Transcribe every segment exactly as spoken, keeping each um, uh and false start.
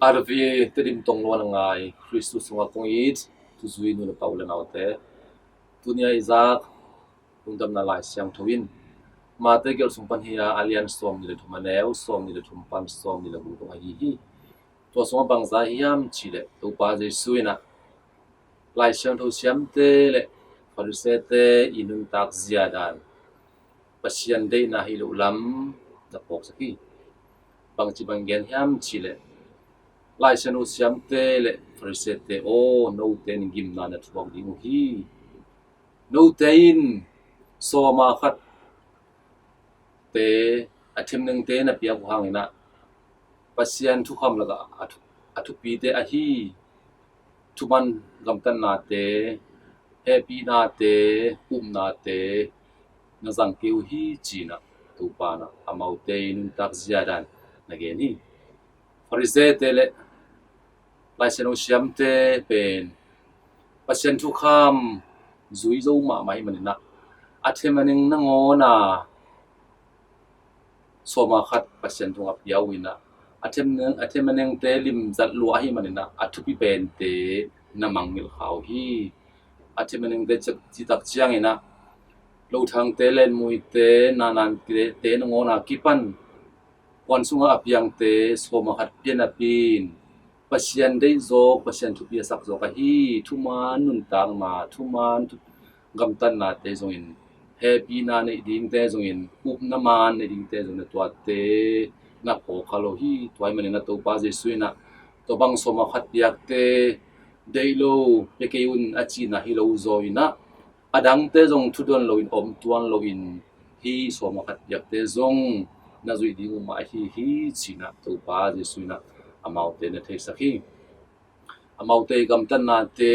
Arvi Tedim tong luan a ngai Khristu sungah kong it thuzui nu le pa u le naute, tuni a i zak Lungdamna Lai Siangtho in Mate gelh sung pan hi a, a lian sawm ni le thum, a neu sawm ni le thum pan sawm ni le guk dong ahi hi. Tua sungah bangza hiam cihleh Topa Jesu in ah Lai Siangtho siamte le Farisee-te i nuntak zia dan Pasian deihna hi lo lam na phawksak hi. Bangci bang gen hiam cihleh Lai Siangtho siamte le Farisee-te aw, note in gimna na thuak ding uh hi. Note in sawma khat te, a themnengte na piak uh hangin ah Pasian thukham lakah a thu-, a thupite ahi thuman gamtatnate, hehpihnate, upnate na zang kei uh hi, ci-in ah Topa in ah amaute i nuntak zia dan na gen hi. Farisee-te le Lai Siangtho siamte pen Pasian thukham zui zo mahmah ahih manin ah a them a neng nangawn a sawma khat Pasian tungah pia uh in ah a them a neng, a them a nengte limzat lua ahih manin ah a thupi pente na mangngilh kha uh hi. A them a nengte citak ciangin ah lothangte, lenmuite, nanante nangawn a kipan puan sungah a piangte sawma khat pia napi-in Pasian deih zawk, Pasian thupi a sak zawk ahi thuman nuntakna, thuman thu-, gamtatnate zongin, hehpihna neih dingte zongin, upna man neih dingte zongin na tuate na phawk kha lo hi. Tua ahih manin ah Topa Jesu in ah tua bang sawma khat piakte deih lo, pia kei un a cihna hi lo zaw in ah a dangte zong thudon loin, om tuan loin, hih sawma khat piakte zong na zuih ding uh mah ahi hi, ci-in ah Topa Jesu in ah amaute na theisak hi. Amaute i gamtatnate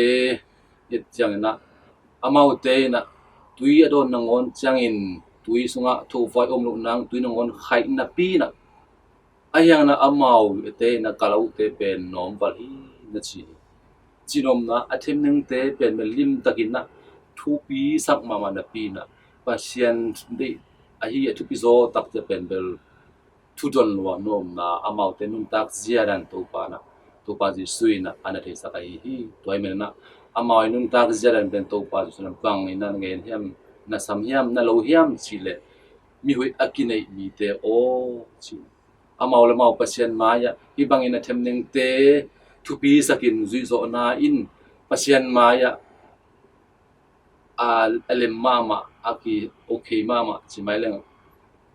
i et ciangin ah amaute in ah tui a dawn nangawn ciangin tui sungah thovuai om loh nang tui nangawn khaih napi-in ah, ahi hangin ah amaute in ah kalaute pen nawmval hi na ci hi. Cihnopna a themnengte pen bel limtakin ah thupisak mahmah napi-in ah Pasian deih ahi a thupi zaw takte pen bel thudon lua nuamna, amaute nuntak zia dan Topa in ah, Topa Jesu in ah a na theisak ahi hi. Tua ahih manin ah amau i nuntak zia dan pen Topa Jesu in ah bangin ah na gen hiam, na sam hiam, na lo hiam cihleh mihoih a kineih mite aw, ci. Amau le amau Pasian mai-ah hih bangin a themnengte thupisakin zuihzawhna in Pasian mai-ah a, a lem mahmah, a ki okay mahmah ci mai leng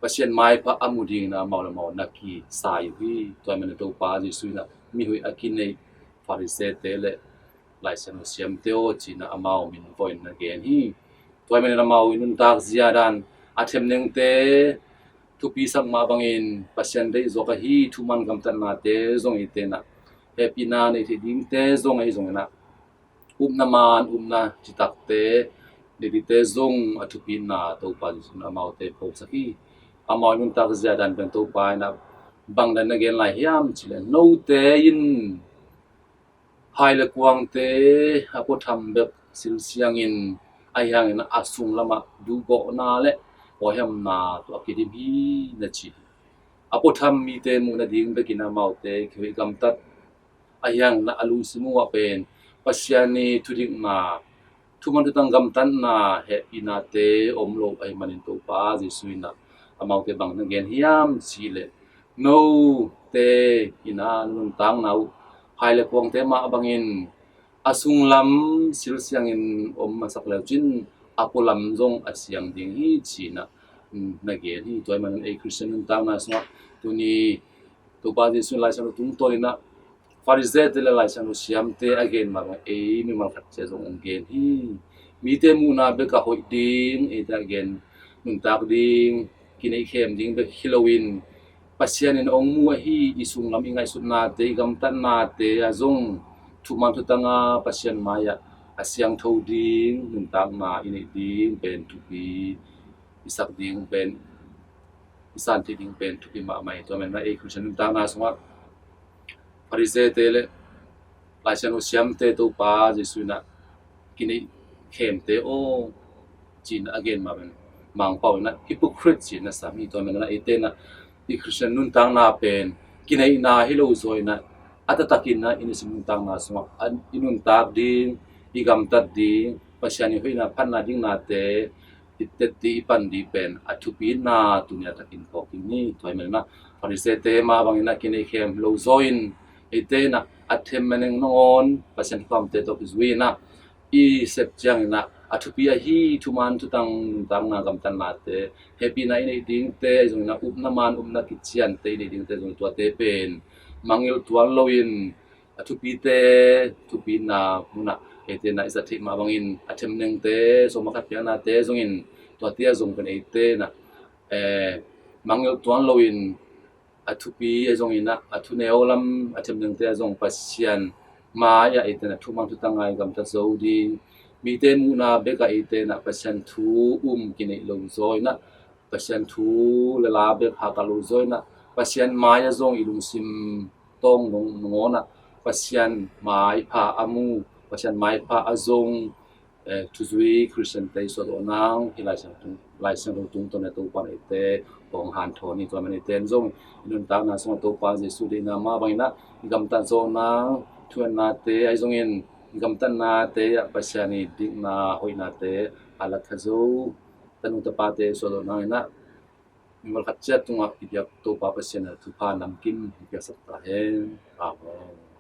Pasian maipha a mu dingin ah amau le amau na kisai uh hi. Tua ahih manin Topa Jesu in ah mihoih a kineih Farisee-te le Lai Siangtho siamte aw, ci-in ah amau min vawiin na gen hi. Tua ahih manin amau i nuntak zia dan a themnengte thupisak mah bangin Pasian deih zawk ahi thuman gamtatnate zong eite in ah hehpihna neih theih dingte zong ahi zongin ah upna man, upna citakte neih dingte zong a thupina Topa Jesu in amaute phawksak hi. Amau i nuntak zia dan pen Topa in ah bang dan na gen lai hiam cihleh note in hai le kuangte a puatham bek silsiangin, ahi hangin a sunglamah duhgawhna le huaihamna tawh a kidim hi na ci hi. A puatham mite muh nading bekin amaute kihoih gamtat, ahi hangin a lungsim uh ah pen Pasian i thudikna, thuman thutang gamtatna, hehpihnate om lo ahih manin Topa Jesu in ah amaute bang na gen hiam cihleh note in ah nuntakna uh hai le kuangte mah bangin a sunglam silsiangin om masak le uh cin a pualam zong a siang ding hi, ci-in ah na gen hi. Tua ahih manin ei Khristian nuntakna sungah tuni Topa Jesu in Lai Siangtho tungtawn in ah Farisee-te le Lai Siangtho siamte a gen mah bang ei mimal khat ciat zong hong gen hi. Mite muhna bek a hoih ding, eite a gen nuntak ding, kineihkhem ding bek hi loin Pasian in hong mu ahi i sunglam i ngaihsutnate, i gamtatnate ah zong thuman thutang a Pasian mai-ah a siangtho ding nuntakna i neih ding pen thupi, i sak ding pen, i san theih ding pen thupi mahmah hi. Tua ahih manin ah ei Khristian nuntakna sungah Farisee-te le Lai Siangtho siamte Topa Jesu in ah kineihkhemte aw, ci-in a gen mah pen Mangpau in ah hypocrite ci-in a sam hi. Tua ahih manin ah eite in ah i Khristian nuntakna pen kineihna hi lo zaw in ah a taktakin ah i nisim nuntakna sungah i nuntak ding, i gamtat ding, Pasian i hoihna phatna dingnate i tet ding, i pan ding pen a thupina tuni a takin phawk ding ni. Tua ahih manin ah Farisee-te mah bangin ah kineihkhem lo zaw in, eite in ah a themneng nangawn Pasian thukamte tawh kizui in ah i sep ciangin ah a thupi ahi thuman thutang nuntakna gamtatnate, hehpihna i neih dingte zongin ah upna man upna kiciante i neih dingte zongin tuate pen mangngilh tuan loin a thupite, thupina munah eite in ah i zat theih mah bangin a themnengte, sawm a khat piaknate zongin tuate ah zong pen eite in ah eh, mangngilh tuan loin a thupi a zongin ah a thuneu lam a themnengte ah zong Pasian mai-ah eite in ah thuman thutang ngai gamtat zo ding, mite muhna bekah eite in ah Pasian thu um kineih lo zaw in ah, Pasian thu le la bek hahkat lo zaw in ah Pasian mai-ah zong i lungsim tawng nangawn ah Pasian maipha a mu, Pasian maipha a zong eh, thuzui Khristiante i suahzawh nang hi. Lai Siangtho, Lai Siangtho tungtawn a Topa in eite hong hanthawn hi. Tua ahih manin eite in zong i nuntakna sungah Topa Jesuh deihna mah bangin ah i gamtat zawh nang, thuhilhnate ahi zongin i gamtatnate ah Pasian i dikna hoihnate a latkhat zo tanu tapate suahzawh nangin ah mimal khat ciat tungah i biak Topa Pasian in ah thupha namkim hong piaksak ta hen. Amen.